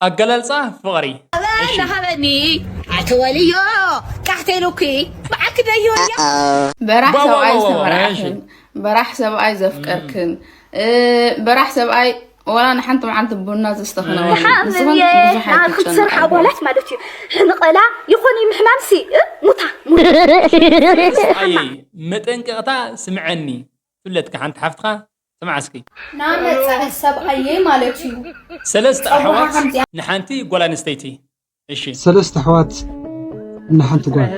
ኣገላልጻ ፍቕሪ። ናሃበኒ ኣተወልዮ ቃሕተ ኢሉኪ ብዓልኪ ደዮ እያ በራሕ ዋ፣ ዋ፣ ሰብኣይ ዋ፣ ዋ፣ ዝተመርዓኽን በራሕ ሰብኣይ ዘፍቀርክን እ፣ በራሕ ሰብኣይ ወላ ንሓንቲ መዓልቲ ቡና ዘስተኽነዋ ሓብየ ናትክትሰርሕ ኣባላት ማለት እዩ። ሕንቐላ ይኾን ምሕማምሲ እ? ሙታ ኣየ መጠንቀቕታ ስምዐኒ። ፍለጥካ ሓንቲ ሓፍትኻ ስምዓ እስኪ። ናመፀ ሰብኣየ ማለት እዩ ሰለስተ ጸጉራ ኣሕዋት ከምዚኣ ንሓንቲ ጓል ኣንስተይቲ። እሺ ሰለስተ ኣሕዋት ንሓንቲ ጓል።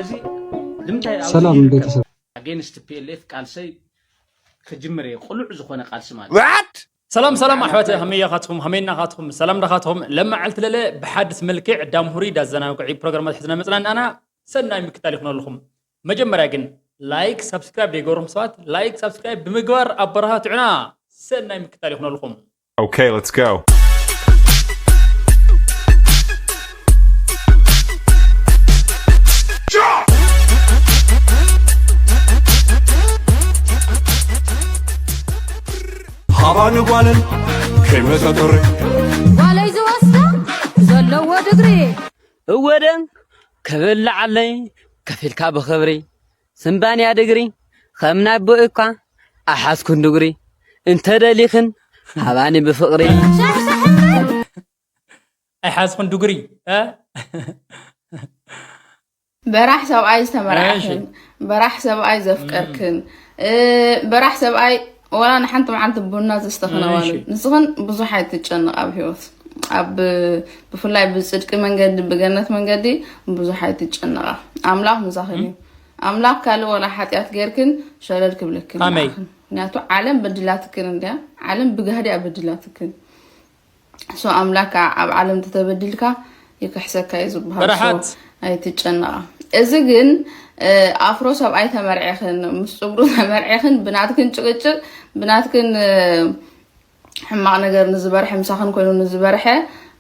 ሰላም ቤተሰብ። ኣጌንስት ፒኤልኤፍ ቃልሰይ ክጅምር እየ። ቅሉዕ ዝኾነ ቃልሲ ማለት እዩ። ሰላም ሰላም ኣሕዋት ሃመያኻትኩም ሃመይናኻትኩም ሰላም ዳኻትኩም ለመዓልቲ ለለ ብሓድስ መልክዕ ዳምሁሪ ዳዘናግዒ ፕሮግራማት ሕዝና መፅና ንኣና ሰናይ ምክታል ይኹነልኹም። መጀመርያ ግን ላይክ ሳብስክራይብ ደይገበርኩም ሰባት ላይክ ሳብስክራይብ ብምግባር ኣበረታትዑና። ሰናይ ምክታል ይኹነልኹም። Okay, let's go. ሃባኒ ጓልን ከይመጸ ጥሪ ጓለይ ዝወስዶ ዘለዎ ድግሪ እወ ደም ከበልዓለይ ከፊልካ ብኽብሪ ስምባንያ ድግሪ ከም ናይ ኣቦ እኳ ኣሓዝኩን ድግሪ እንተደሊኽን ሃባኒ ብፍቕሪ ኣይሓዝኹን ድግሪ እ? በራሕ ሰብኣይ ዝተመርዓኽን በራሕ ሰብኣይ ዘፍቀርክን እ፣ በራሕ ሰብኣይ ወላ ንሓንቲ መዓልቲ ቡና ዘስተኽነዋሉ እሺ። ንስኽን ብዙሕ ኣይትጨነቕ ኣብ ህይወት ኣብ ብፍላይ ብፅድቂ መንገዲ ብገነት መንገዲ ብዙሕ ኣይትጨነቓ ኣምላኽ ምሳኽን እዩ ኣምላኽ ካልእ ወላ ሓጢኣት ጌርክን ሸለል ክብለክን ኣመይ። ይኣኽን ምክንያቱ ዓለም በድላትክን እንድያ ዓለም ብጋህዲ እያ በድላትክን ሶ ኣምላክ ኣብ ዓለም ተተበድልካ ይክሕሰካ እዩ ዝበሃል በረሓት። ሶ ኣይትጨነቓ እዚ ግን እ፣ ኣፍሮ ሰብኣይ ተመርዒኽን ምስ ፅጉሩ ተመርዒኽን ብናትክን ጭቅጭቅ ብናትክን እ፣ ሕማቕ ነገር ንዝበርሐ ምሳኽን ኮይኑ ንዝበርሐ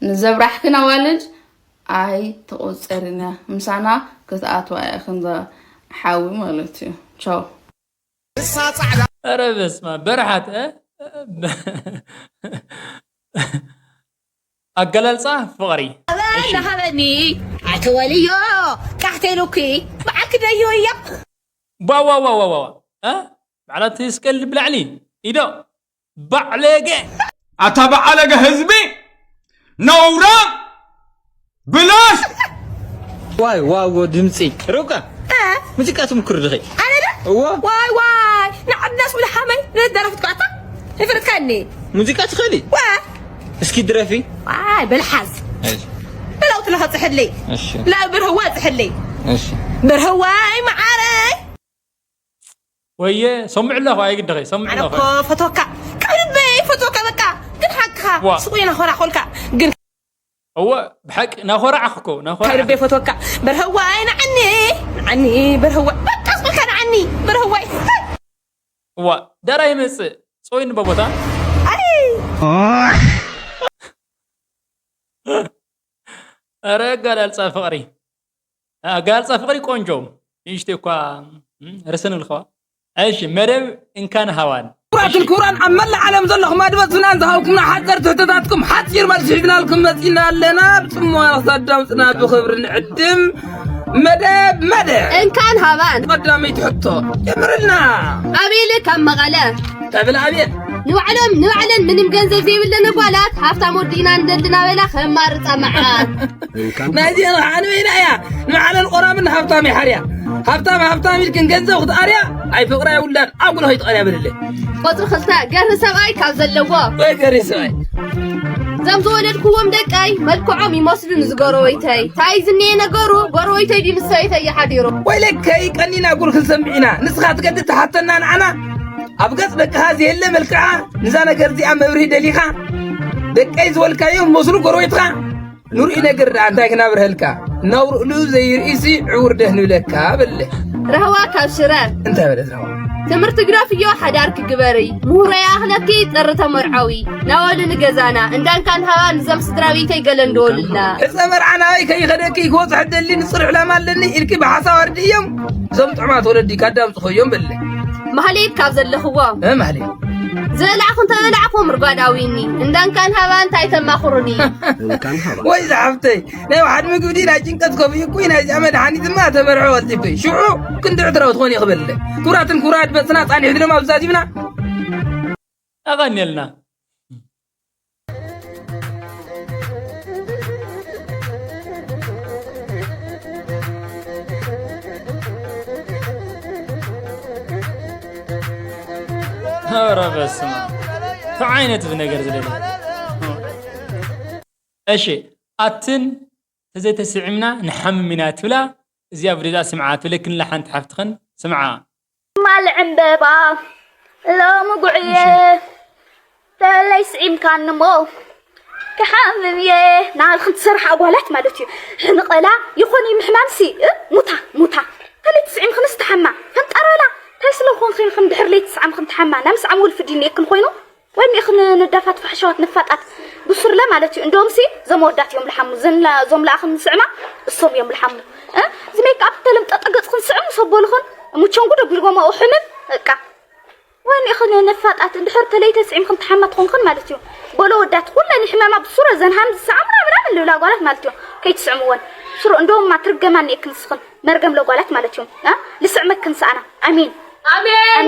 ንዘብራሕክን ኣዋልድ ኣይ ትቆፀርና ምሳና ክትኣትዋ እያ ከምዛ ሓዊ ማለት እዩ ቻው ኧረ በስመ ኣብ በረሓት እ? ኣገላልፃ ፍቕሪ ናሃበኒ ኣተወልዮ ቃሕተ ኢሉኪ ብዓልኪ ደዮ እያ ዋዋዋዋዋ ባዕላት ስቀል ብላዕሊ ኢዶ ባዕለገ ኣታ በዓለገ ህዝቢ ነውራ ብላሽ ዋይ ዋጎ ድምፂ ርብቃ ሙዚቃ ትምክር ድኸ ኣነ ዶ እዎ ዋይ ዋይ ንዓብዳስ ብልሓመይ ንደረፍት ኳታ ይፍርትካኒ ሙዚቃ ትኽእሊ ዋ እስኪ ድረፊ ዋይ በልሓዝ ብለው ትለኸ ፅሕለይ እሺ ላ ብርህዋ ፅሕለይ እሺ ብርህዋይ መዓረይ ወየ ሰምዑ ኣለኹ ኣይግደኸ ሰምዑ ኣነ ኣለኹ እኮ ፈቶካ ካብ ልበይ ፈቶካ በቃ ግን ሓቅኻ ዋ። ስቁ ኢና ኮራኾልካ ግን እወ ብሓቂ ናኾራዕኽ እኮ ካብ ናኾራዕኽ ልበይ ፈቶካ በርህዋይ ንዓኒ ንዓኒ በርህዋ በቃ ስቁልካ ንዓኒ በርህዋይ እዋ ዳራ ይመፅእ ፀወይኒ በቦታ ኣይ ኧረ ኣጋላልፃ ፍቕሪ ኣጋላልፃ ፍቕሪ ቆንጆ ንእሽተይ እኳ ርስን ልኸዋ እሺ መደብ እንካን ሃዋን ክቡራትን ክቡራን ኣብ መላእ ዓለም ዘለኹም ኣድመፅናን ዝሃብኩምና ሓፀርቲ ሕቶታትኩም ሓፂር መልሲ ሒዝናልኩም መፂና ኣለና ብፅሞና ክሳዳምፅና ብኽብሪ ንዕድም መደብ መደብ እንካን ሃባን ቀዳመይቲ ሕቶ ጀምርልና ኣቤል ካብ መቐለ ተብል ኣቤል ንባዕሎም ንባዕለን ምንም ገንዘብ ዘይብለን ጓላት ሃብታም ወዲእና እንደልና በላ ከማርፃ መዓት ናይዚአን ከዓ ንበይና እያ ንባዕለን ቆራብን ሃብታም ይሓርያ ሃብታም ሃብታም ኢልክን ገንዘብ ክትኣርያ ኣይ ፍቕራ የውላድ ኣጉል ኸይትቐርያ ብልለ ቁፅሪ ክልተ ገርሂ ሰብኣይ ካብ ዘለዎ ወይ ገሪ ሰብኣይ እዞም ዝወለድክዎም ደቀይ መልክዖም ይመስሉ ንዝጎረወይተይ ታይ ዝኒየ ነገሩ ጎረወይተይ ድዩ ምስ ሰበይተይ ይሓዲሩ ወይለከይ ቀኒና ጉድ ክንሰምዕ ኢና ንስኻ ትገድድ ትሓተና ንዓና ኣብ ገጽ ደቅኻ ዘየለ መልክዓ ንዛ ነገር እዚኣ መብርሂ ደሊኻ ደቀይ ዝበልካዮም መስሉ ጎረቤትኻ ንርኢ ነገር ደኣ እንታይ ክናብርሀልካ ናብርኡሉ ዘይርእሲ ዕውር ደህ ንብለካ በለ ረህዋ ካብ ሽረ እንታይ በለት ረህዋ ትምህርቲ ግደፍዮ ሓዳር ክግበሪ ምሁረይ ኣኽለኪ ጥሪ ተመርዓዊ ናወሉ ንገዛና እንዳንካን ሃባ ንዘም ስድራ ቤተይ ገለ እንደወልላ ሕፀ መርዓ ናበይ ከይኸደኪ ክወፅሕ ደሊ ንፅር ዕላማ ኣለኒ ኢልኪ ብሓሳብ ኣርዲ እዮም እዞም ጥዑማት ወለዲ ካዳምፅኾ እዮም በለ ማህሌት ካብ ዘለኽዎ ማህሌት ዘለዕኹ እንተለዓኹ ምርጓድ ኣዊኒ። እንዳ እንካን ሃባ እንታይ ተማኽሩኒ? እንካን ሃባ። ወይ ዝሓፍተይ፣ ናይ ዋሕድ ምግቢ ድዩ ናይ ጭንቀት ከብዩ እኮ እዩ፣ ናይዚኣ መድሓኒትማ ተመርዖ ወልዲፍይ። ሽዑ ክንዲ ዕትራዊ ትኾን እዩ ክበልዕ። ክቡራትን ክቡራት በጽና ጻኒሑ ድማ ኣብዛዚብና። ኣቐንየልና። ኧረ በስመ ኣብ። እንታይ ዓይነት እዚ ነገር ዝደለ? እሺ፣ ኣትን ተዘይተስዒምና ንሓምም ኢና ትብላ። እዚኣ ቪድዮ እዚኣ ስምዓ፣ ትብለክን ኣላ ሓንቲ ሓፍትኽን ስምዓ። ማል ዕምበባ ሎሚ ጉዕየ እሺ። ተለይ ስዒምካኒ እሞ ክሓምም እየ ናልክን ትሰርሓ ጓላት ማለት እዩ። ሕንቐላ ይኾነ ምሕማምሲ እ? ሙታ ሙታ ተለይ ትስዒምክንስ ትሓማ ፈንጠረላ እንታይ ስለኾንክን ከም ድሕር ለይቲ ሰዓምክን ትሓማ ናብ ሰዓም ወልፊ ድንየክን ኮይኑ ወይ ኒእኽን ነዳፋት ፋሕሻዋት ነፋጣት ብሱርለ ማለት እዩ። እንደውም ሲ ዘም ወዳት እዮም ልሓሙ ዘላ ዞም ለኣኽን ስዕማ እሶም እዮም ልሓሙ እ? እዚ ሜክ ኣፕ ተለምጠጠ ገጽኽን ስዕሙ ሰቦልኽን ሙቸንጉ ደጉልጎማ ሕምም እቃ ወይኒ ኢኽን ነፋጣት እንድሕር ተለይተ ስዒምክን ተሓማ ትኾንክን ማለት እዩ። በሎ ወዳት ኩለን ይሕመማ ብሱረ ዘን ሃምዚ ሰዓምና ምናምን ልብላ ጓላት ማለት እዩ። ከይትስዕምወን ስሩ እንደውማ ትርገማ እኒኤክን ንስኽን መርገም ለጓላት ማለት እዩ። እ? ልስዕመክን ሰኣና ኣሜን ኣሜን።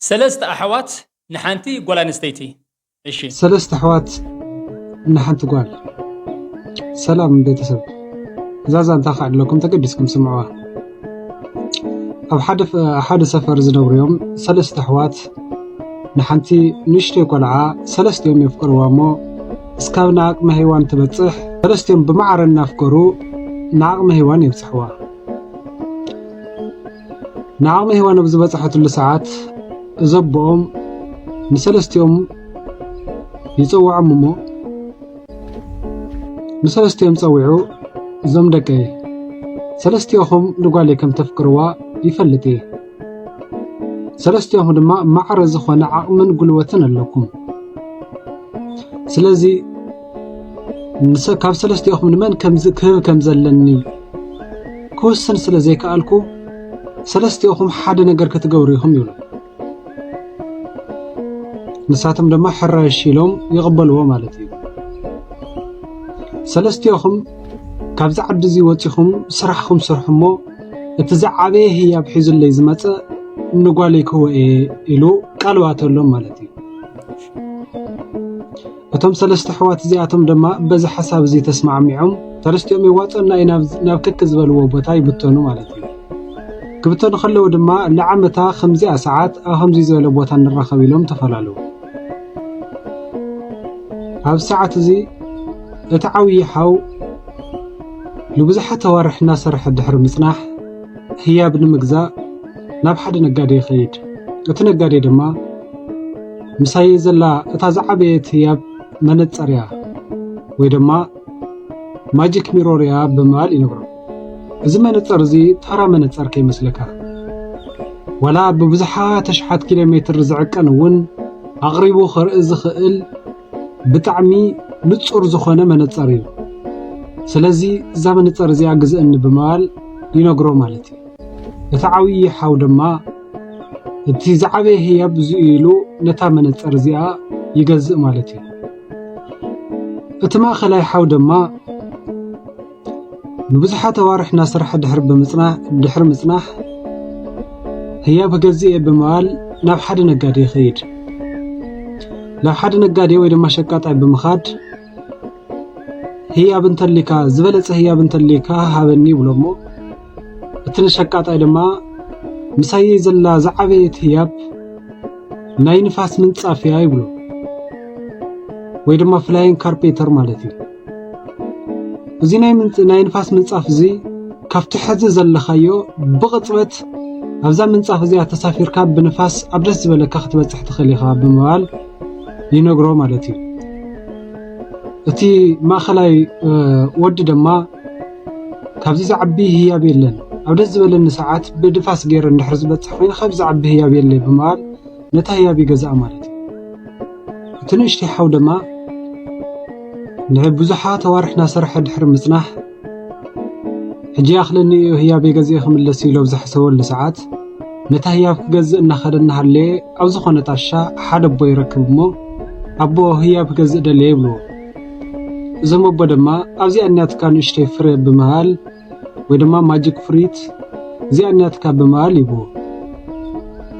ሰለስተ ኣሕዋት ንሓንቲ ጓል ኣንስተይቲ። እሺ። ሰለስተ ኣሕዋት ንሓንቲ ጓል። ሰላም ቤተሰብ፣ እዛ ዛንታ ከዕድለኩም ተገዲስኩም ስምዕዋ። ኣብ ሓደ ፈ-፣ ሓደ ሰፈር ዝነብሩ እዮም ሰለስተ ኣሕዋት ንሓንቲ ንእሽተይ ቆልዓ። ሰለስቲኦም የፍቅርዋ እሞ እስካብ ንዓቕመ ሄዋን ትበጽሕ ሰለስቲኦም ብማዕረ እናፍቀሩ ንዓቕመ ሄዋን የብጽሕዋ። ንዓቕመ ሄዋን ኣብ ዝበጽሐትሉ ሰዓት፣ እዚ ኣቦኦም ንሰለስቲኦም ይጸውዖም እሞ፣ ንሰለስቲኦም ጸዊዑ፣ "እዞም ደቀይ፣ ሰለስቲኦኹም ንጓለይ ከም ተፍቅርዋ ይፈልጥ እየ። ሰለስቲኦኹም ድማ ማዕረ ዝኾነ ዓቕምን ጉልበትን ኣለኩም። ስለዚ፣ ንሰ-፣ ካብ ሰለስቲኦኹም ንመን ከም ዝ-፣ ክህብ ከም ዘለኒ ክውስን ስለ ዘይከኣልኩ፣ ሰለስቲኦኹም ሓደ ነገር ክትገብሩ ኢኹም" ይብሎ። ንሳቶም ድማ ሕራይ እሺ ኢሎም ይቕበልዎ ማለት እዩ። ሰለስቲኦኹም ካብዚ ዓዲ እዚ ወጺኹም ስራሕኹም ስርሑ እሞ፣ እቲ ዝዓበየ ህያብ ሒዙለይ ዝመጸ ንጓለይ ክህቦ እየ ኢሉ ቃል ዋተሎም ማለት እዩ። እቶም ሰለስተ ኣሕዋት እዚኣቶም ድማ በዚ ሓሳብ እዚ ተስማዕሚዖም፣ ሰለስቲኦም የዋጽኦና እዩ ናብ፣ ናብ ክክ ዝበልዎ ቦታ ይብተኑ ማለት እዩ። ክብተኑ ከለዉ ድማ፣ "ለዓመታ ከምዚኣ ሰዓት ኣብ ከምዚ ዝበለ ቦታ ንራኸብ" ኢሎም ተፈላለዉ። ኣብ ሰዓት እዚ እቲ ዓብዪ ሓው ንብዙሓት ኣዋርሕ እናሰርሐ ድሕሪ ምጽናሕ፣ ህያብ ንምግዛእ ናብ ሓደ ነጋዴ ይኸይድ። እቲ ነጋዴ ድማ፣ "ምሳይ ዘላ እታ ዝዓበየት ህያብ መነጸር እያ፣ ወይ ድማ ማጂክ ሚሮር እያ" ብምባል ይነግሮ። እዚ መነጸር እዚ ተራ መነጸር ከይመስለካ። ዋላ ብብዙሓት ኣሽሓት ኪሎ ሜትር ዝዕቀን እውን ኣቕሪቡ ከርኢ ዝኽእል ብጣዕሚ ንጹር ዝኾነ መነጸር እዩ። ስለዚ እዛ መነጸር እዚኣ ግዝእኒ ብምባል ይነግሮ ማለት እዩ። እቲ ዓብዪ ሓው ድማ እቲ ዝዓበየ ህያብ እዚ እዩ ኢሉ ነታ መነጸር እዚኣ ይገዝእ ማለት እዩ። እቲ ማእኸላይ ሓው ድማ ንብዙሓት ኣዋርሕ እናሰርሐ ድሕሪ ብምጽና-፣ ድሕሪ ምጽናሕ፣ ህያብ ክገዝእ እየ ብምባል ናብ ሓደ ነጋዴ ይኸይድ። ናብ ሓደ ነጋዴ ወይ ድማ ሸቃጣይ ብምኻድ፣ "ህያብ እንተሊካ፣ ዝበለጸ ህያብ እንተሊካ ሃበኒ" ይብሎ እሞ፣ እቲ ንሸቃጣይ ድማ፣ "ምሳየይ ዘላ ዝዓበየት ህያብ ናይ ንፋስ ምንጻፍ እያ" ይብሎ። ወይ ድማ ፍላይንግ ካርፔተር ማለት እዩ። እዚ ናይ ምንጽ-፣ ናይ ንፋስ ምንጻፍ እዚ ካብቲ ሕዚ ዘለኻዮ ብቕጽበት ኣብዛ ምንጻፍ እዚኣ ተሳፊርካ ብንፋስ ኣብ ደስ ዝበለካ ክትበጽሕ ትኽእል ኢኻ ብምባል ይነግሮ ማለት እዩ። እቲ ማእኸላይ፣ እ፣ ወዲ ድማ ካብዚ ዝዓቢ ህያብ የለን። ኣብ ደስ ዝበለኒ ሰዓት ብንፋስ ገይረ እንድሕር ዝበጽሕ ኮይኑ ካብዚ ዝዓቢ ህያብ የለይ ብምባል ነታ ህያብ ይገዝኣ ማለት እዩ። እቲ ንእሽተይ ሓው ድማ ንብዙሓት ኣዋርሕ እናሰርሐ ድሕሪ ምጽናሕ፣ "ሕጂ ይኣኽለኒ እዩ ህያበይ ገዚኤ ክምለስ" ኢሉ ኣብ ዝሓሰበሉ ሰዓት፣ ነታ ህያብ ክገዝእ እናኸደ እናሃለየ ኣብ ዝኾነ ጣሻ ሓደ ኣቦ ይረክብ እሞ፣ "ኣቦ፣ ህያብ ክገዝእ ደልየ" ይብልዎ። እዞም ኣቦ ድማ፣ "ኣብዚኣ እኒኣትካ ንእሽተይ ፍረ" ብምባል፣ ወይ ድማ ማጂክ ፍሪት፣ "እዚኣ እኒኣትካ" ብምባል ይብዎ።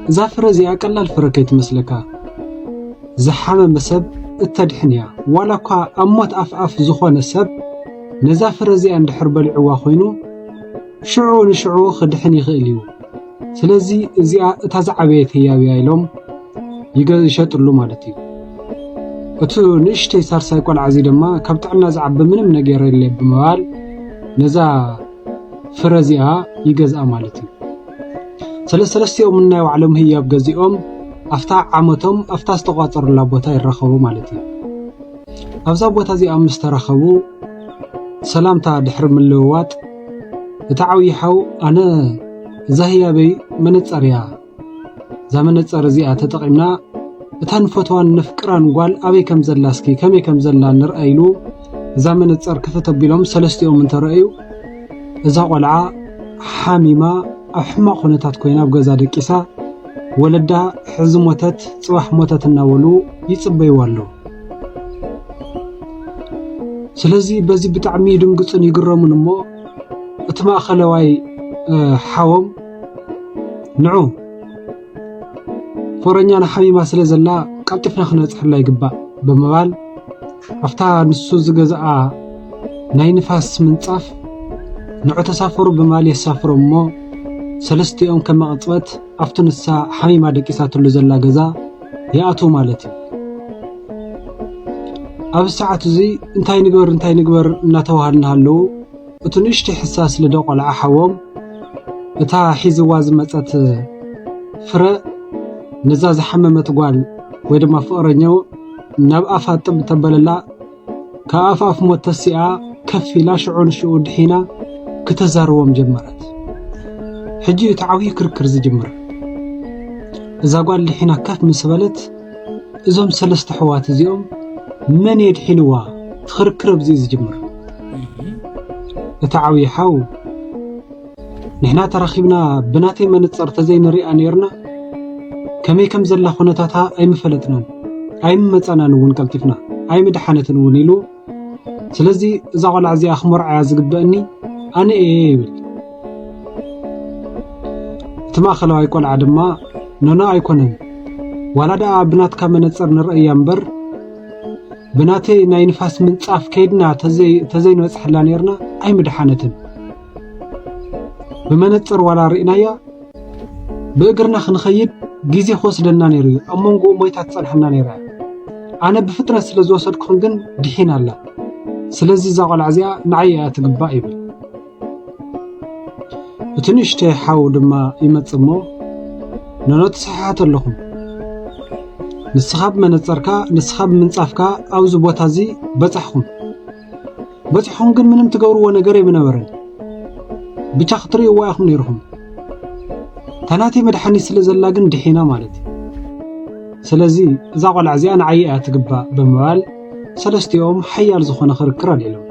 እዛ ፍረ እዚኣ ቀላል ፍረ ከይትመስለካ። ዝሓመመ ሰብ እተድሕን እያ። ዋላ እኳ ኣብ ሞት ኣፍኣፍ ዝኾነ ሰብ ነዛ ፍረ እዚኣ እንድሕር በሊዕዋ ኮይኑ፣ ሽዑ ንሽዑ ክድሕን ይኽእል እዩ። ስለዚ እዚኣ እታ ዝዓበየት ህያብ እያ ኢሎም ይገ-፣ ይሸጥሉ ማለት እዩ። እቲ ንእሽተይ ሳልሳይ ቆልዓ እዚ ድማ ካብ ጥዕና ዝዓቢ ምንም ነገር የለ ብምባል ነዛ ፍረ እዚኣ ይገዝኣ ማለት እዩ። ስለ ሰለስቲኦም ናይ ባዕሎም ህያብ ገዚኦም ኣብታ ዓመቶም ኣብታ ዝተቋጸሩላ ቦታ ይራኸቡ ማለት እዩ። ኣብዛ ቦታ እዚኣ ምስ ተራኸቡ ሰላምታ ድሕሪ ምልውዋጥ እቲ ዓብዪ ሓው፣ "ኣነ እዛ ህያበይ መነጸር እያ። እዛ መነጸር እዚኣ ተጠቒምና እታ ንፈትዋን ነፍቅራን ጓል ኣበይ ከም ዘላ እስኪ ከመይ ከም ዘላ ንርኣ" ኢሉ እዛ መነጸር ክፍት ኣቢሎም ሰለስቲኦም እንተረኣዩ፣ እዛ ቆልዓ ሓሚማ ኣብ ሕማቕ ኩነታት ኮይና ኣብ ገዛ ደቂሳ፣ ወለዳ ሕዚ ሞተት ጽባሕ ሞተት እናበሉ ይጽበይዋ ኣለዉ። ስለዚ በዚ ብጣዕሚ ይድንግጹን ይግረሙን እሞ እቲ ማእኸለዋይ፣ እ፣ ሓዎም ንዑ ፍቕረኛና ሓሚማ ስለ ዘላ ቀልጢፍና ክነብጽሐላ ይግባእ ብምባል ኣብታ ንሱ ዝገዝኣ ናይ ንፋስ ምንጻፍ ንዑ ተሳፈሩ ብምባል የሳፍሮም እሞ ሰለስቲኦም ከመ ቅጽበት ኣብቲ ንሳ ሓሚማ ደቂሳትሉ ዘላ ገዛ ይኣትዉ ማለት እዩ። ኣብዚ ሰዓት እዚ እንታይ ንግበር እንታይ ንግበር እናተባሃሉ እናሃለዉ እቲ ንእሽተይ ሕሳስ ልደ ቆልዓ ሓዎም እታ ሒዝዋ ዝመጸት ፍረ ነዛ ዝሓመመት ጓል ወይ ድማ ፍቕረኛኡ ናብ ኣፋ ጥብ ተበለላ ካብ ኣፍ ኣፍ ሞት ተሲኣ ከፍ ኢላ ሽዑ ንሽዑ ድሒና ክተዛርቦም ጀመረት። ሕጂ እቲ ዓብዪ ክርክር ዝጅምር። እዛ ጓል ድሒና ከፍ ምስ በለት እዞም ሰለስተ ኣሕዋት እዚኦም መን የድሒንዋ? እቲ ክርክር ኣብዚ እዩ ዝጅምር። እቲ ዓብዪ ሓው ንሕና ተራኺብና ብናተይ መነጸር ተዘይንሪኣ ነይርና ከመይ ከም ዘላ ኩነታታ ኣይምፈለጥናን ኣይምመጸናን እውን ቀልጢፍና ኣይምድሓነትን እውን ኢሉ ስለዚ እዛ ቆልዓ እዚኣ ክመርዓያ ዝግበእኒ ኣነ እየ ይብል። እቲ ማእኸላዋይ ቆልዓ ድማ ኖኖ ኣይኮነን ዋላ ደኣ ብናትካ መነጸር ንርእያ እምበር ብናተይ ናይ ንፋስ ምንጻፍ ከይድና ተዘይ ተዘይንበጽሐላ ነይርና ኣይምድሓነትን። ብመነጽር ዋላ ርኢናያ ብእግርና ክንኸይድ ግዜ ክወስደና ነይሩ እዩ ኣብ መንጎኡ ሞይታ ትጸንሐና ነይራ እያ። ኣነ ብፍጥነት ስለ ዝወሰድኩኽን ግን ድሒና ኣላ። ስለዚ እዛ ቆልዓ እዚኣ ንዓይ እያ ትግባእ ይብል። እቲ ንእሽተይ ሓው ድማ ይመጽእ እሞ ኖኖ ትስሕሓት ኣለኹም። ንስኻ ብመነጸርካ ንስኻ ብምንጻፍካ ኣብዚ ቦታ እዚ በጻሕኹም። በጺሕኹም ግን ምንም ትገብርዎ ነገር የምነበረን። ብቻ ክትርእይዋ ኢኹም ነይርኹም። እታ ናተይ መድሓኒት ስለ ዘላ ግን ድሒና ማለት እዩ። ስለዚ እዛ ቆልዓ እዚኣ ንዓይ እያ ትግባእ ብምባል ሰለስቲኦም ሓያል ዝኾነ ክርክር ኣልዒሎም።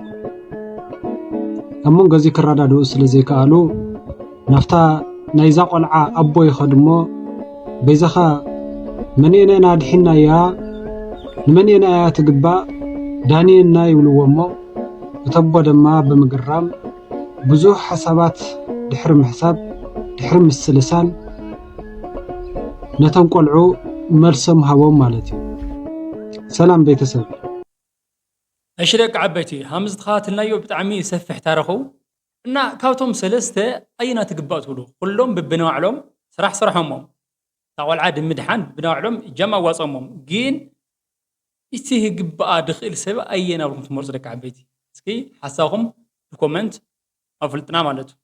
ኣብ መንጎ እዚ ክረዳድኡ ስለ ዘይከኣሉ ናብታ ናይዛ ቆልዓ ኣቦ ይኸዱ እሞ በይዛኻ መንኤና ኢና ኣድሒንናያ ንመንኤና እያ ትግባእ ዳንየና ይብልዎ እሞ እቲ ኣቦ ድማ ብምግራም ብዙሕ ሓሳባት ድሕሪ ምሕሳብ ድሕሪ ምስልሳል ነቶም ቆልዑ መልሶም ሃቦም ማለት እዩ። ሰላም ቤተሰብ። እሺ ደቂ ዓበይቲ ሃምዚ ተኸታትልናዮ ብጣዕሚ ሰፊሕ ታረኸው እና ካብቶም ሰለስተ ኣየና ትግባእ ትብሉ ኩሎም ብብናባዕሎም ስራሕ ስርሖሞም እታ ቆልዓ ድምድሓን ብብናባዕሎም እጃም ኣዋፀሞም ግን እቲ ህግባኣ ድኽእል ሰብ ኣየና ብልኩም ትመርፁ ደቂ ዓበይቲ እስኪ ሓሳብኩም ብኮመንት ኣፍልጥና ማለት እዩ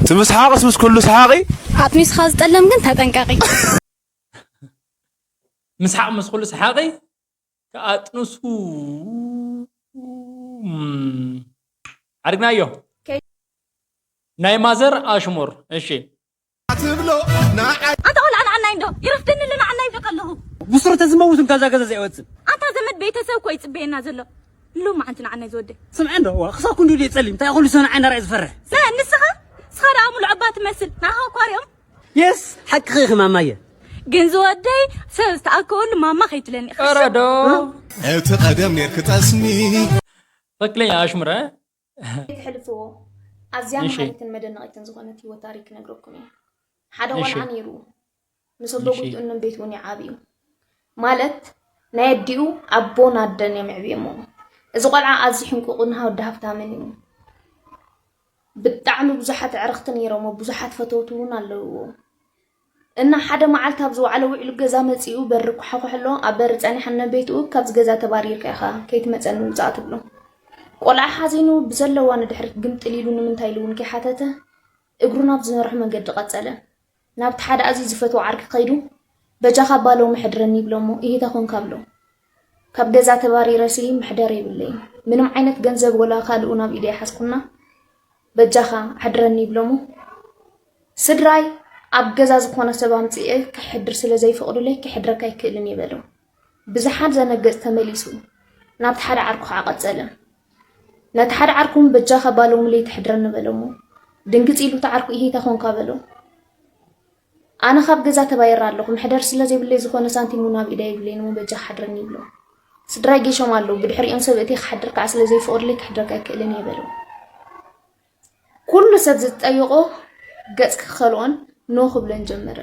እቲ ምስሓቕስ ምስ ኩሉ ሰሓቒ ኣጥኒስካ ዝጠለም ግን ተጠንቀቂ። ምስሓቕ ምስ ኩሉ ሰሓቒ ከኣጥንሱ ዓድግናዮ ናይ ማዘር ኣሽሙር እሺ ኣንታ ቆልዓ ንዓናይ እንዶ ይረፍደኒ ኣሎ ንዓናይ እንዶ ከለኹ ብስሩ ተዝመውት እንካ እዛ ገዛ ዘይወፅእ ኣንታ ዘመድ ቤተሰብ እኮ ይፅበየና ዘሎ ሎማዓንቲ ንዓናይ ዝወደይ ስምዐ እንዶ ክሳብ ክንዱ ድየ ፀሊም እንታይ ኩሉ ሰው ንዓይ ናርኣይ ዝፈርሕ ንስኻ ንስኻ ደኣ ሙሉእ ኣባ ትመስል ንዓኻ እኳ ሪኦም የስ፣ ሓቅኺ ኢኺ ማማየ። ግን ዝወደይ ሰብ ዝተኣከበሉ ማማ ከይትለኒ ኢኻ። ረዶ እቲ ቀደም ኔርክ ጠስሚ ትክክለኛ ኣሽሙረ ተሕልፍዎ ኣዝያ እሺ። መሃሪትን መደነቒትን ዝኾነት ህይወት ታሪክ ክነግረኩም እየ። ሓደ እሺ። ቆልዓ ነይሩ ምስ እሺ። ኣቦጉይቱን ነንበይትኡን ይዓብዩ። ማለት ናይ ኣዲኡ ኣቦን ኣደን እዮም የዕብዮሞ። እዚ ቆልዓ ኣዝዩ ሕንቁቕን ወዲ ሃብታምን እዩ። ብጣዕሚ ብዙሓት ኣዕርኽቲ ነይሮሞ፣ ብዙሓት ፈተውቲ እውን ኣለውዎ። እና ሓደ መዓልቲ ኣብ ዝወዓለ ውዒሉ ገዛ መጺኡ በሪ ኳሕኩሕ ኣሎ። ኣብ በሪ ጸኒሓ ነንበይትኡ ካብዚ ገዛ ተባሪርካ ኢኻ ከይትመጸኒ ውጻእ ትብሎ። ቆልዓ ሓዚኑ ብዘለዋ ንድሕሪት ግምጥል ኢሉ ንምንታይ ኢሉ እውን ከይሓተተ እግሩ ናብ ዝመርሖ መንገዲ ቀጸለ። ናብቲ ሓደ ኣዝዩ ዝፈትዎ ዓርኪ ከይዱ በጃኻ ኣባ ሎሚ ሕድረኒ ይብሎ እሞ እሂታ ኮንካ ብሎ። ካብ ገዛ ተባሪረሲ መሕደሪ የብለይን። ምንም ዓይነት ገንዘብ ወላ ካልኡ ናብ ኢደይ ሓዝኩና በጃኻ ኣሕድረኒ ይብሎ እሞ ስድራይ ኣብ ገዛ ዝኾነ ሰብ ኣምፅኤ ክሕድር ስለ ዘይፈቕዱለይ ክሕድረካ ኣይክእልን እየ በሎ። ብዝሓዘነ ገፅ ተመሊሱ ናብቲ ሓደ ዓርኩ ከዓ ቀፀለ። ነቲ ሓደ ዓርኩም በጃኻ ባሎም ለይትሕድረኒ በለሞ። ድንግፅ ኢሉ እቲ ዓርኩ ኢሂታ ኾንካ በሎ። ኣነ ካብ ገዛ ተባይራ ኣለኹ። መሕደር ስለ ዘይብለይ ዝኾነ ሳንቲም እውን ኣብ ኢዳ የብለይን እሞ በጃኻ ሓድረኒ ይብሎ። ስድራይ ጌሾም ኣለዉ። ብድሕሪኦም ሰብ እቲ ክሓድር ከዓ ስለ ዘይፈቕዱለይ ክሕድረካ ኣይክእልን እየ በሎ። ኩሉ ሰብ ዝጠይቆ ገፅ ክኸልኦን ኖ ክብለን ጀመረ።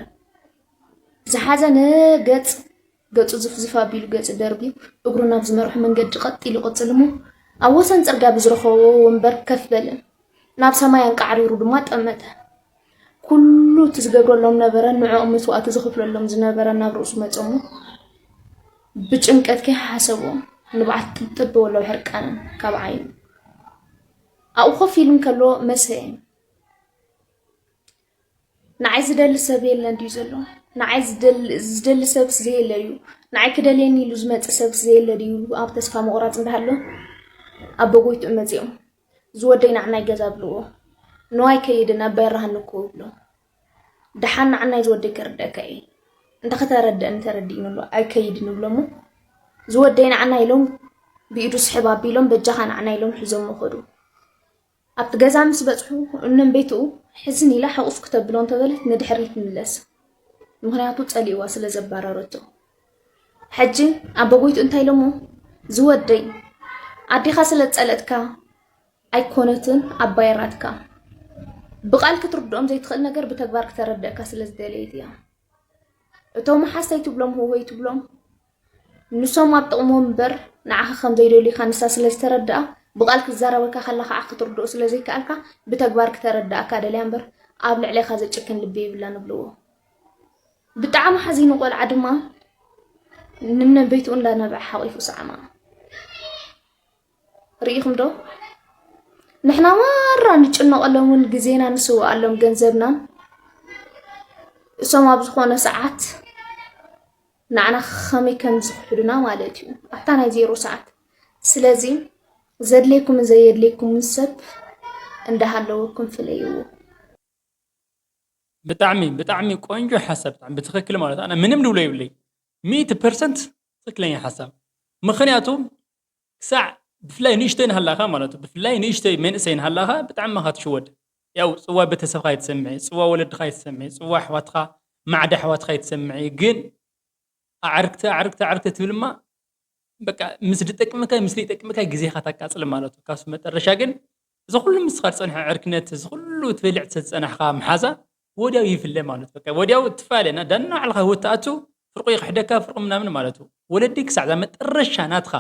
ብዝሓዘነ ገፅ ገፁ ዝፍዝፍ ኣቢሉ ገፁ ደርብዩ እግሩ ናብ ዝመርሖ መንገዲ ቀጥ ኢሉ ይቕፅል እሞ ኣብ ወሰን ፅርግያ ብዝረኸቦ ወንበር ከፍ በለ። ናብ ሰማይ ኣንቃዕሪሩ ድማ ጠመተ። ኩሉ እቲ ዝገብረሎም ነበረ ንዕኦም መስዋእቲ ዝኽፍለሎም ዝነበረ ናብ ርእሱ መፀ እሞ ብጭንቀት ከይሓሰቦ ንብዓት ጥብጥብ በሎ ሕርቃንን ካብ ዓይኑ ኣብኡ ኮፍ ኢሉ እንከሎ መሰየ። ንዓይ ዝደሊ ሰብ የለን ድዩ ዘሎ? ንዓይ ዝደሊ ሰብስ ዘየለ ድዩ? ንዓይ ክደልየኒ ኢሉ ዝመጽእ ሰብስ ዘየለ ድዩ? ኣብ ተስፋ ምቑራጽ እንዳሃሎ ኣቦ ጎይትኡ መጺኦም ዝወደይ ንዓናይ ገዛ ብልዎ። ንዋይ ከይድን ኣባይ ራሃኒ እኮ ይብሎ። ደሓን ንዓናይ ዝወደይ ከርደእካ እየ። እንተ ከተረደእኒ ተረዲእኒ ኣሎ ኣይከይድን ይብሎ እሞ ዝወደይ ንዓና ኢሎም ብኢዱ ስሕብ ኣቢሎም በጃኻ ንዓና ኢሎም ሒዞሞ ከዱ። ኣብቲ ገዛ ምስ በጽሑ እነንበይትኡ ሕዝን ኢላ ሕቑፍ ክተብሎ እንተበለት ንድሕሪት ትምለስ። ምኽንያቱ ጸሊእዋ ስለ ዘባረረቶ። ሕጂ ኣቦ ጎይትኡ እንታይ ኢሎሞ? ዝወደይ ኣዴኻ ስለ ዝጸለእትካ ኣይኮነትን ኣባይራትካ። ብቓል ክትርድኦም ዘይትኽእል ነገር ብተግባር ክተረድእካ ስለ ዝደለየት እያ። እቶም ሓሰይ ትብሎም ህወይ ትብሎም ንሶም ኣብ ጥቕሞም እምበር ንዓኻ ከም ዘይደልዩካ ንሳ ስለ ዝተረድኣ ብቓል ክትዛረበካ ከላ ከዓ ክትርድኦ ስለ ዘይከኣልካ ብተግባር ክተረድኣካ ደልያ እምበር ኣብ ልዕሌኻ ዘጭክን ልቢ የብላን እብልዎ። ብጣዕሚ ሓዚኑ ቆልዓ ድማ ንነን ቤትኡ እንዳነብዐ ሓቒፉ ሰዓማ። ርኢኹም ዶ? ንሕና ማራ ንጭነቐሎምን ግዜና ንስውኣሎም ገንዘብናን እሶም ኣብ ዝኾነ ሰዓት ንዓና ከመይ ከም ዝኽሕዱና ማለት እዩ ኣብታ ናይ ዜሮ ሰዓት። ስለዚ ዘድልየኩምን ዘየድልየኩምን ሰብ እንዳሃለወኩም ፍለይዎ። ብጣዕሚ ብጣዕሚ ቆንጆ ሓሳብ ብጣዕሚ ብትኽክል ማለት ኣነ ምንም ድብሎ የብለይ ሚእቲ ፐርሰንት ትኽክለኛ ሓሳብ ምኽንያቱ ክሳዕ ብፍላይ ንእሽተይ ንሃላኻ ማለት እዩ ብፍላይ ንእሽተይ መንእሰይ ንሃላኻ ብጣዕሚ ኢኻ ትሽወድ ያው ፅዋ ቤተሰብካ ይትሰምዒ ፅዋ ወለድኻ ይትሰምዒ ፅዋ ኣሕዋትኻ ማዕዳ ኣሕዋትኻ ይትሰምዒ ግን ኣዕርክተ ኣዕርክተ ኣዕርክተ ትብልማ በቃ ምስ ዝጠቅምካ ምስ ዘይጠቅምካ ግዜኻ ታቃፅል ማለት እዩ ካብስ መጠረሻ ግን እዚ ኩሉ ምስኻ ዝፀንሐ ዕርክነት እዚ ኩሉ ትበልዕ ዝፀናሕካ መሓዛ ወዲያው ይፍለ ማለት በቃ ወዲያው ትፋለ ና ዳና ባዕልኻ ህይወት ትኣቱ ፍርቁ ይኽሕደካ ፍርቁ ምናምን ማለት እዩ ወለዲ ክሳዕ ዛ መጠረሻ ናትኻ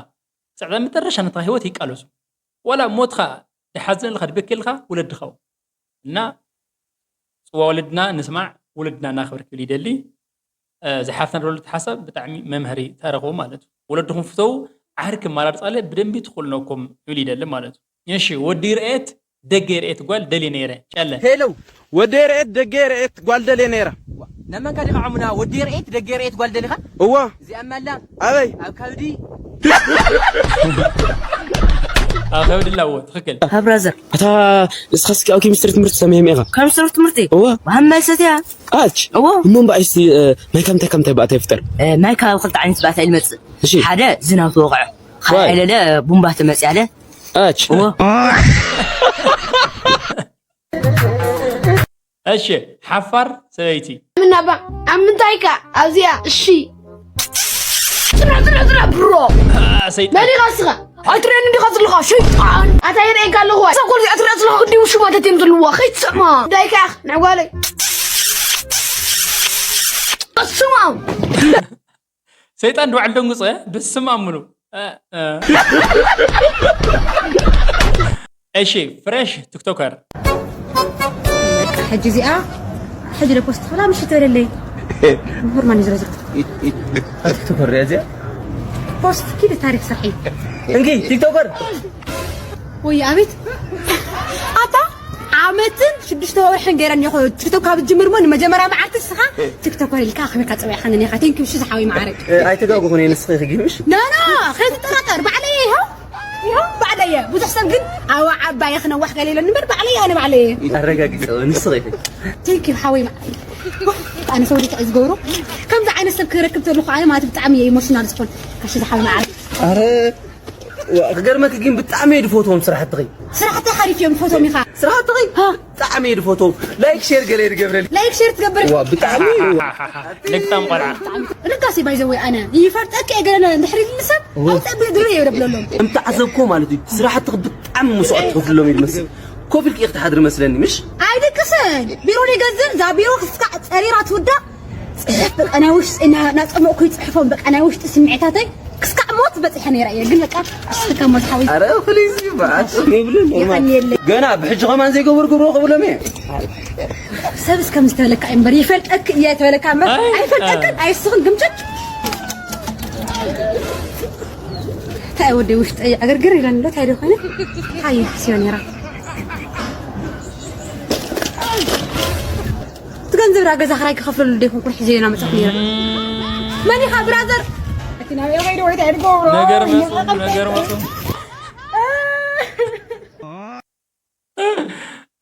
ክሳዕ ዛ መጠረሻ ናትኻ ህይወት ይቃለሱ ዋላ ሞትኻ ድሓዝነልኻ ድበክየልኻ ወለድኻ እና ፅዋ ወለድና ንስማዕ ወለድና እናኽብር ክብል ይደሊ ዝሓፍተን ረሉት ሓሳብ ብጣዕሚ መምሃሪ ተረኽቡ ማለት እዩ ወለድኹም ፍተው ዓህር ክመራርፃለ ብደንቢ ትኽእልነኩም ይብል ይደሊ ማለት እዩ እሺ ወዲ ርኤት ደገ ርኤት ጓል ደልየ ነይረ ጨለ ሄሎ ወዲ ርኤት ደገ ርኤት ጓል ደልየ ነይረ ነመንካ ዲኻ ዓሙና ወዲ ርኤት ደገ ርኤት ጓል ደሊኻ እዋ እዚኣ መላ ኣበይ ኣብ ከብዲ ኣብ ከብዲ ላዎ ትኽክል ብራዘር ኣታ ንስኻስ ኣብ ኬሚስትሪ ትምህርቲ ተመየም ኢኻ ከምስሩ ትምህርቲ እዋ ዋሃብ ማይ ሰትያ ኣች እዎ እሞ እምበኣይሲ ማይ ካብ እንታይ ካብ እንታይ ብኣታ ይፍጠር ማይ ካብ ክልተ ዓይነት ብኣታ እዩ ዝመፅእ እሺ ሓደ ዝናብ ተወቕዖ ዋይ። ካልኣይ ለለ ቡምባ ተመፅያለ ኣች እዎ እሺ፣ ሓፋር ሰበይቲ። ምናባ ኣብ ምንታይ ከ ኣብዚኣ እሺ። ጥራ ጥራ ጥራ ብሮ ሰይጣን። መሊኻ ስኻ ኣይትርእየኒ እንዲኻ ዘለኻ ሸይጣን ኣታ ይርእየካ ኣለኹ። እዛ ጓል እዚኣ ትርእያ ዘለኻ ግዲ ውሽማታት እዮም ዘለዋ ከይትሰማ ዳይካ ንዕጓለይ ስማ። ሰይጣን ድባዕል ደንጉፀ። በስመ አብ ሙሉ። እሺ፣ ፍሬሽ ቲክቶከር። ሕጂ እዚኣ ሕጂ ዶ ፖስት ክብላ ምሽ ትበለለይ። ምሁር ማን ዝረዝር ቲክቶከር ሪያ እዚኣ ፖስት ኪድ ታሪክ ስርሒ እንኪ ቲክቶከር ወይ ኣቤት ኣታ ዓመትን ሽዱሽተ ወርሕን ገይረን ይኸ ቲክቶክ ካብ ጅምር ሞ ንመጀመርያ መዓልቲ ስኻ ቲክቶከር ኢልካ ኣኽቢርካ ፀዊዕካኒ ኔኻ። ቴንኪ ዩ ዝሓወይ ማዕረግ። ኣይተጋጉኹን እየ ንስኺ ክጊምሽ ኖ ኖ ከይትጠራጠር ባዕለየ ይኸው ይኸው ባዕለየ ብዙሕ ሰብ ግን ኣዋ ዓባየ ክነዋሕ ገለ ኢለን እምበር ባዕለየ ኣነ ባዕለየ ኣረጋጊፀ ንስኺ ኢኺ ቴንኪ ዩ ሓወይ ማዕረግ። ኣነ ሰው ልክዕ ዝገብሮ ከምዚ ዓይነት ሰብ ክረክብ ተለኹ ኣነ ማለት ብጣዕሚ እየ ኢሞሽናል ዝኾን። እሺ ዝሓወይ ማዕረግ ኣረ ክገርመክ ግን ብጣዕሚ እየ ድፈትዎም ስራሕትኺ ስራሕቲ ሓሪፍ እዮም ፈቶም ኢኻ ስራሕትኺ ብጣዕሚ እየ ድፈትዎም ላይክ ሼር ገለ ይድገብረል ላይክ ሼር ትገብር ዋ ብጣዕሚ እዩ ልግጣም ቆልዓ። ርጋሲ ባይዘወይ ኣነ ይፈልጠክ እየ ገለ እንድሕር ኢልኒ ሰብ ኣውፅእ ብድሪ እየ ደብለሎም እንተዓዘብኮ ማለት እዩ ስራሕትኺ ብጣዕሚ መስዋዕት ትኸፍልሎም እዩ ዝመስል ኮፍ ኢልኪ ኢኺ ትሓድሪ መስለኒ ምሽ ኣይድቅስን ቢሮ ይገዝን እዛ ቢሮ ክስካዕ ፀሪራ ትውዳእ ፅሕፍ በቃ ናይ ውሽጢ ናፀመቕኩ ይፅሕፎም በቃ ናይ ውሽጢ ስምዒታተይ ክስካዕ ሞት በፂሐ ነይረ እየ ግን በቃ ኣስፍካ ሞት ሓዊ ኣረ ፍልይ በዓል ይብሉ ኖርማል የቀንየለይ ገና ብሕጂ ከማን ዘይገበር ግብሮ ክብሎም እየ ሰብስ ከም ዝተበለካ እዩ እምበር ይፈልጠክ እየ ተበለካ እምበር ኣይፈልጠክን ኣይስኽን ግምጭጭ እንታይ ወደ ውሽጠይ ዕግርግር ኢለን ኣሎ እንታይ ደኾነ እንታይ ይሓስዮ ነይራ እቲ ገንዘብ ዳ ገዛ ክራይ ክኸፍለሉ ደይኮን ቁርሒ ዘይና መፅት ነይረ መን ኢኻ ብራዘር እቲ ናበይ ኸይዱ ወይ እንታይ ድገብሮ ነገር መፁ ነገር መፁ።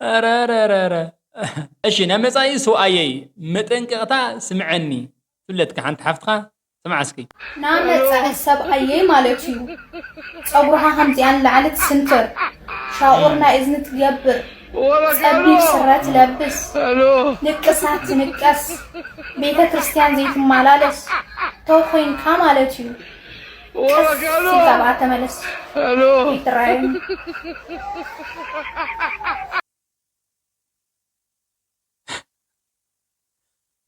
ኧረ፣ ኧረ፣ ኧረ፣ ኧረ። እሺ፣ ናይ መጻኢ ሰብኣየይ መጠንቀቕታ ስምዐኒ። ፍለጥካ ሓንቲ ሓፍትኻ ስምዓ እስኪ። ናይ መጻኢ ሰብኣየይ ማለት እዩ። ጸጉርኻ ከምዚኣ ንላዕሊ ትስንትር፣ ሻቁር ናይ እዝኒ ትገብር፣ ጸቢብ ስረ ትለብስ፣ ንቅሳት ትንቀስ፣ ቤተ ክርስቲያን ዘይትመላለስ ተው ኮይንካ ማለት እዩ። ቀስ ኢልካ ብኣ ተመለስ። ይትረኣየኒ።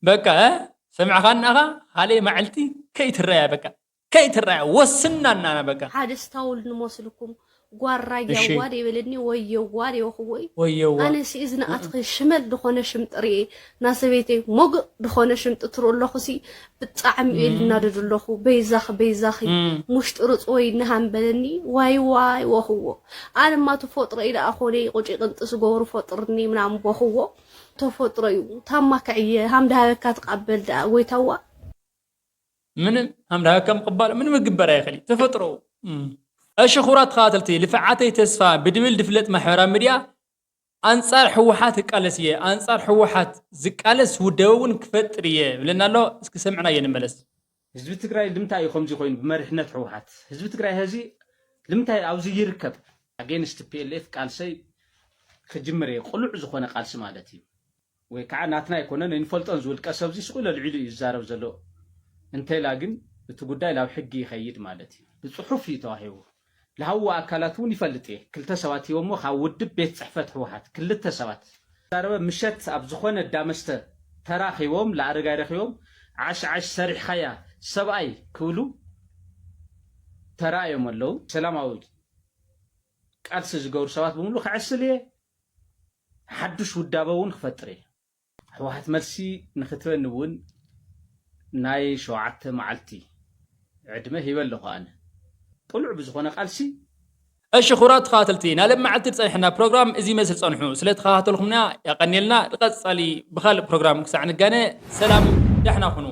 በቃ እ ሰምዕኻኒ ኢኻ። ካልእ መዓልቲ ከይትረኣያ በቃ ከይትረኣያ ወስና እና በቃ። ሓደ ስታውል ንመስልኩም ጓር ራያ እሺ። ዋ ደይበለኒ ወየ ዋ ደይወኽዎ እዩ ወየዋ ኣነ ስኢዝ ንኣትኺ ሽመል ዝኾነ ሽምጥሪ ናሰበይተይ ሞግእ ዝኾነ ሽምጢ ትርኡ ኣለኹ ሲ ብጣዕሚ እየ ልናደድ ኣለኹ በይዛኺ በይዛኺ እም። ሙሽጢ ርፅወይ ንሃም በለኒ ዋይ ዋይ ወኽዎ ኣነማ ተፈጥሮ እዩ ደኣ ኮነ ቁጪ ቅንጥስ ገብሩ ፈጥርኒ ምናምን በኽዎ ተፈጥሮ እዩ ታማክዕየ ሃም ዳሃበካ ትቃበል ደኣ ጎይታዋ ምንም ሃምዳ ከም ቅባል ምንም ምግበር ኣይኽእል እዩ ተፈጥሮ። እም። እሺ ክቡራት ተኸታተልቲ ልፍዓተይ ተስፋ ብድብል ድፍለጥ ማሕበራዊ ሚድያ ኣንጻር ህወሓት እቃለስ እየ ኣንጻር ህወሓት ዝቃለስ ውደበ እውን ክፈጥር እየ ብለና ኣሎ። እስኪ ሰምዕና እየ ንመለስ። ህዝቢ ትግራይ ልምንታይ እዩ ከምዚ ኮይኑ ብመሪሕነት ህወሓት ህዝቢ ትግራይ ሀዚ ልምንታይ ኣብዚ ይርከብ ኣጌንስት ፒኤልኤፍ ቃልሰይ ክጅምር እየ ቅሉዕ ዝኾነ ቃልሲ ማለት እዩ ወይ ከዓ ናትና ኣይኮነን ኣይንፈልጦን ዝውልቀ ሰብዚ ስቁ ለልዒሉ እዩ ዝዛረብ ዘሎ እንተኢላ ግን እቲ ጉዳይ ናብ ሕጊ ይኸይድ ማለት እዩ ብፅሑፍ እዩ ተዋሂቡ ልሃዎ ኣካላት እውን ይፈልጥ እየ ክልተ ሰባት ሂቦሞ ካብ ውድብ ቤት ፅሕፈት ህወሓት ክልተ ሰባት ዛረበ ምሸት ኣብ ዝኾነ ዳመስተ ተራኺቦም ለኣረጋይ ረኺቦም ዓሽ ዓሽ ሰሪሕኻያ ሰብኣይ ክብሉ ተራእዮም ኣለዉ ሰላማዊ ቃልሲ ዝገብሩ ሰባት ብምሉ ክዕስል እየ ሓዱሽ ውዳበ እውን ክፈጥር እየ ህወሓት መልሲ ንክትበኒ እውን ናይ ሸውዓተ መዓልቲ ዕድመ ሂበ ኣለኹ ኣነ ቅሉዕ ብዝኾነ ቃልሲ እሺ ክቡራት ተኸታተልቲ ናይ ሎም መዓልቲ ዝፀንሐና ፕሮግራም እዚ ይመስል ፀንሑ ስለ ተኸታተልኩምና ያቀኒልና ንቐፃሊ ብካልእ ፕሮግራም ክሳዕ ንጋነ ሰላም ዳሕና ኩኑ